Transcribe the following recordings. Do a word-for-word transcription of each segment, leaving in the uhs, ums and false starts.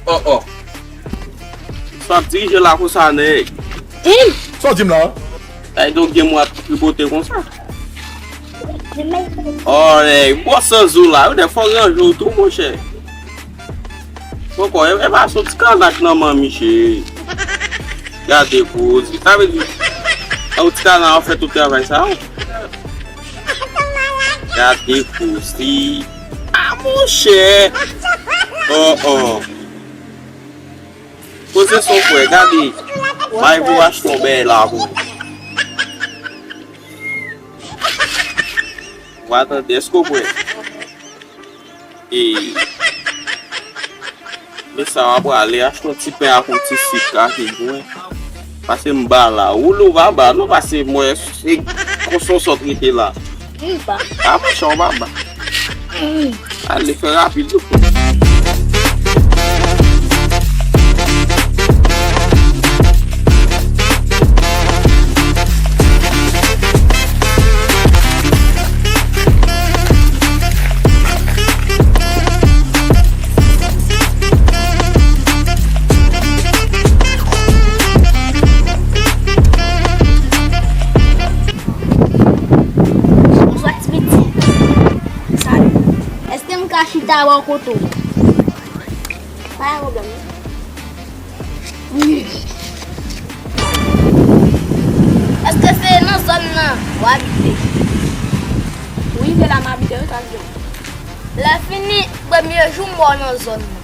Oh, oh. Sa ap dirije la konsa, nèg. Ih! Sa w di m la? Ay, donk, gen mwen ap tripote konsa. Oh, nèg, bò sanzou la, yo dè fò ranje w tou, monchè. Poko, e, e pa sou ti kanak nan manmi, cheri. Gade koze. Sa vle di, yon ti kanak ap fè tout travay sa. Gade koze. Ah, monchè. Oh, oh. Koze son frè, gade. Bay pou achte yon bèy la pou. Ou pa tande, èske w prè? E, men sa w ap prale, achte yon ti pen ak yon ti sik ak egwen. Pase m ba la. Ou lou baba, non, pase mwen, se konsa w sot rete la. M ba. A, monchè, w baba. Ale, fè rapid. Bonswa, ti piti. Salut. Èske m ka chita bò kote w? Pa gen pwoblèm, non. Wi. Èske se nan zòn nan w abite? Wi, se la m abite, wi, sa k gen. Lè fini, premye jou m wè w nan zòn nan.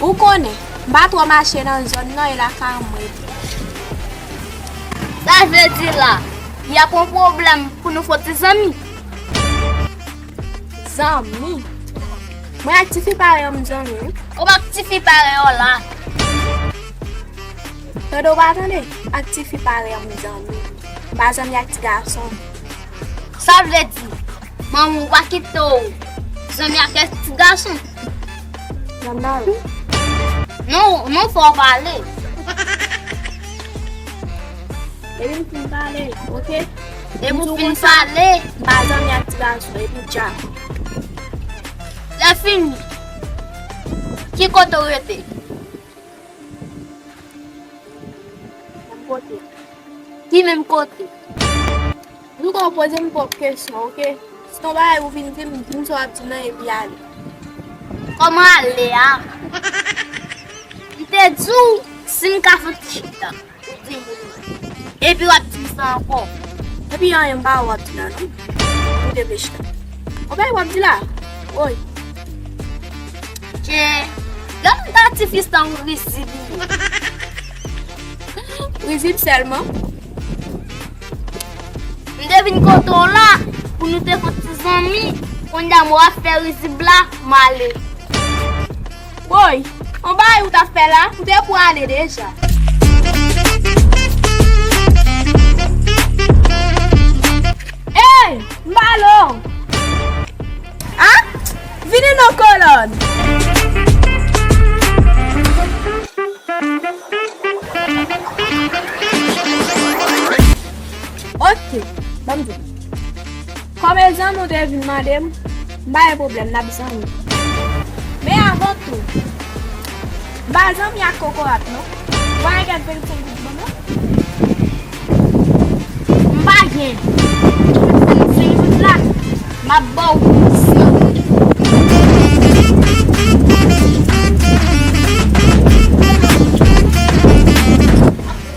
Ou konnen, m pa twò mache nan zòn nan, e lakay mwen. Sa vle di la, y ap yon pwoblèm pou nou fè ti zanmi. Zanmi? Mwen ak tifi parèy an m zanmi, wi. Kòman ak tifi parèy an la? Tande w pa tande? Ak tifi parèy an m zanmi. M pa zanmi ak ti gason. Sa vle di, manman w pa kite w zanmi ak ti gason? Zanmi nan wi. Non, non, fò w pale. Depi m fin pale, oke? Depi w fin pale. M pa zanmi ak ti gason, epi dja. Lè fini, ki kote w rete? Menm kote. Ki menm kote? Nou ka poze m pwòp kesyon, oke? Si ton bagay ou vin di m, di m sa w ap di m nan epi ale. Kòman ale a? M te di w si m ka fè ti chita. Ou di m wi. Epi w ap di m sa ankò. Epi anyen m pa wè w ap di la non. Ou te vle chita. Ou pa wè w ap di la. Woy. Che, gade yon ti fi sa w rizib li ye. Rizib sèlman? M te vin kote w la pou nou te fè ti zanmi. Kounye a m wè w ap fè rizib la, m ale. Woy, yon bagay ou t ap fè la, ou te pou ale deja. Ey, m pale w. A? Vini non kolòn. Oke, ban m di w. Kòm e zanmi w te vin mande m, m pa gen pwoblèm, n ap zanmi. Men avan tou, m pa zanmi ak kokorat non. Ou pa gen kèk vennsenk goud ban m non? M pa gen. Vennsenk goud la, m ap ba w san.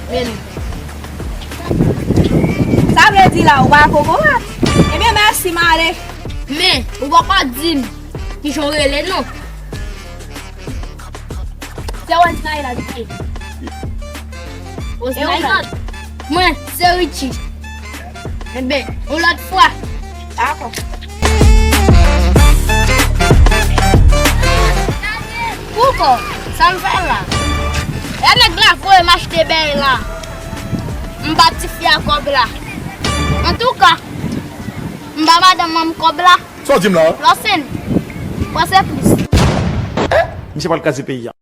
Men. Sa vle di la, ou pa kokorat? Ebyen, mèsi, m ale. Men, ou poko di m kijan w rele non. Se Osnaïla, vite. Osnaïla. Mwen, se Richie. Enben, yon lòt fwa. Dakò. Sa m fè la? E nèg la voye m achte bèy la. M ba tifi a kòb la. Antouka, m ba madanm mwen kòb la. Sa w di m la? Lòsèn, pran se plis. Misye pral kraze peyi a.